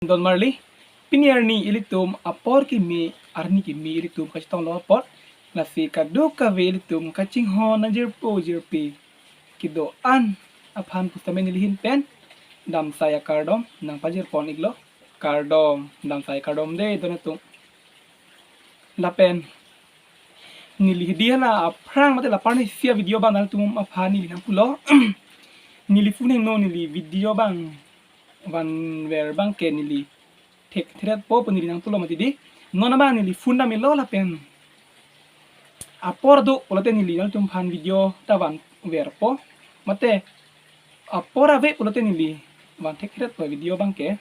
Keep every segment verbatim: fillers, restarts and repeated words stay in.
Don marli, pini arni ilitum apor kimi, arni kimi ilitum kachetonglo apor. Lasi kadokave ilitum kachinghon ajirpo jirpi kedo-an aphan pusitame nelihin pen damsai akardom nangpajirpon iklo. Kardom, damsai akardom dei don atum. Lapen neli hidi hala aphrang mate la parni sia video abang nangtum aphan neli nangpulo. Neli phone heno neli video abang vanver abangke neli thekthret po pu neli nangpulo mati di. Non abang neli phone damlo lapen apor do pulote neli nangtum aphan video ta vanverpo. Mate apor ave pulote neli van thekthret po video abangke.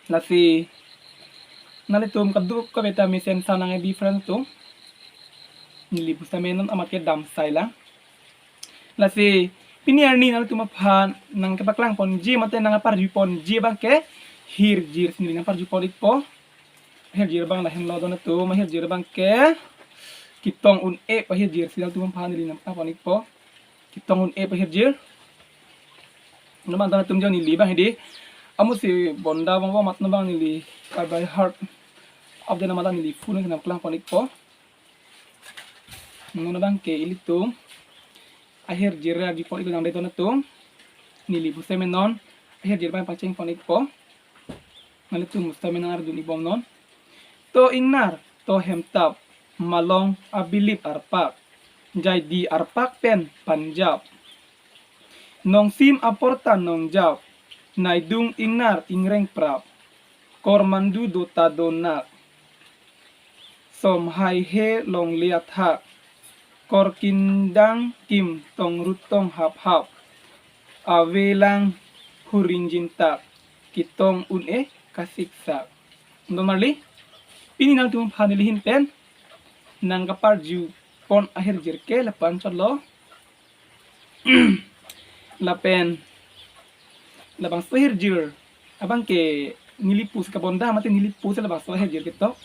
Lasi nanglitum kadokave ta mesen sa nang-ebi friend atum. Neli pusitame non amat ke damsai lang. Lasi pini arni nanglitum aphan nangkepaklangponji mate nangparjuponji abangke hirjir si neli nangparjupon ikpo. Hirjir abang lahenlo don atum, hirjir abangke ketong un-e ahirjir si nanglitum aphan neli nangpaklangpon ikpo. Ketong un-e ahirjir. Non abang don atum jo neli abang hidi. Amu si bonda abang amat non abang neli by heart. Abang amat neli phone nangpaklangpon ikpo. Non abangke ilitum ahirjir arjupon iklo nang dei don atum. Neli pusitame non ahirjir abang pachengpon ikpo. Nanglitum pusitame nang-ardun ikbom non. To ingnar, to hemtap, malong abilip arpak, jaidi arpak pen panjap. Nongsim apor ta nongjap, naidung ingnar ingrengprap, kormandu do ta donak, somhaihe longle athak, korkindang kim tongrut tong haphap, avelang huringjintak, ketong un-e kasiksak. Don marli, pini nangtum aphan nelihin pen nangkaparjupon ahirjir ke lapu-an chotlo. Lapen labangso ahirjir abangke neli pusi kabonda mate neli pusi labangso ahirjir ketok.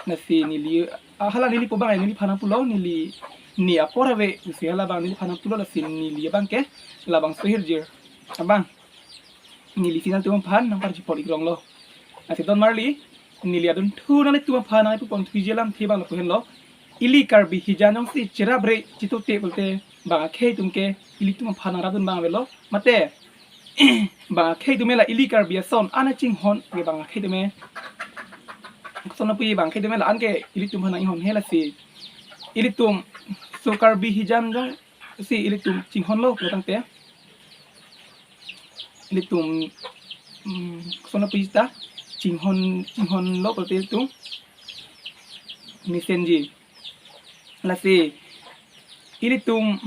Lasi neli, ah, hala neli pu abang neli aphan nangpulo, neli ne apor ave pusi hala abang neli aphan nangpulo, lasi neli abangke labangso ahirjir abang neli si nanglitum aphan nangparjupon ikronglo. Lasi don marli, neli adunthu nanglitum aphan nangpupon thuji alamthe abang lapu henlo. Ili Karbi hijan jongsi chirabre chitote pulote bang akhei atum ke ilitum aphan nangrapdun abang avelo. Mate bang akhei atum la ili Karbi ason an chinghon ke bang akhei atum. Koson api bang akhei atum la-an ke ilitum aphan nanghonhe lasi. Ilitum so Karbi hijan jongsi ilitum chinghonlo pulotangte ilitum, mm, koson api ta chinghon, chinghonlo pulote ilitum mesenji. Lasi ilitum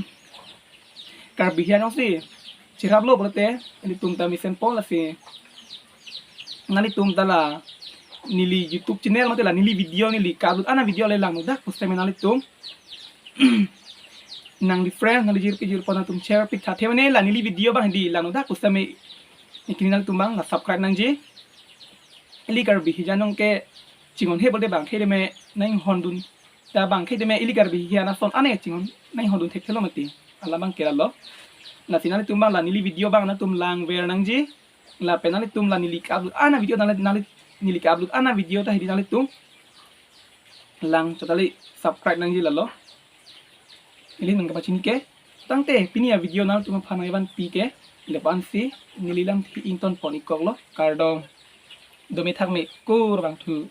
Karbi hijan jongsi chiraplo pulote ilitum ta mesenpo. Lasi nanglitum ta la neli YouTube channel mate la neli video neli ka-upload an avideo le langnodak pusitame nanglitum nangli friend, nangli jirpi jirpo nangtum share pik thathe mane la neli video abang hidi langnodak pusitame ikini nanglitum abang la subscribe nangji. Ili Karbi hijan jong ke chinghonhe pulote bang akhei atum nanghondun ta bang akhei atum ili Karbi hijan ason an chinghon nanghondun thekthelo mati. Hala abangke lalo. Lasi nanglitum abang la neli video abang nangtum langver nangji. Lapen nanglitum la neli ka-upload an avideo nangli, nangli, neli ka-upload an avideo ta hidi nanglitum lang chot kali subscribe nangji lalo. Ili nangkapachini ke. Tangte pini avideo nangtum aphan nangvanpi ke lapu-an si neli lamthe ingtonpon ikkoklo. Kardom. Dome thakme kurvangthu.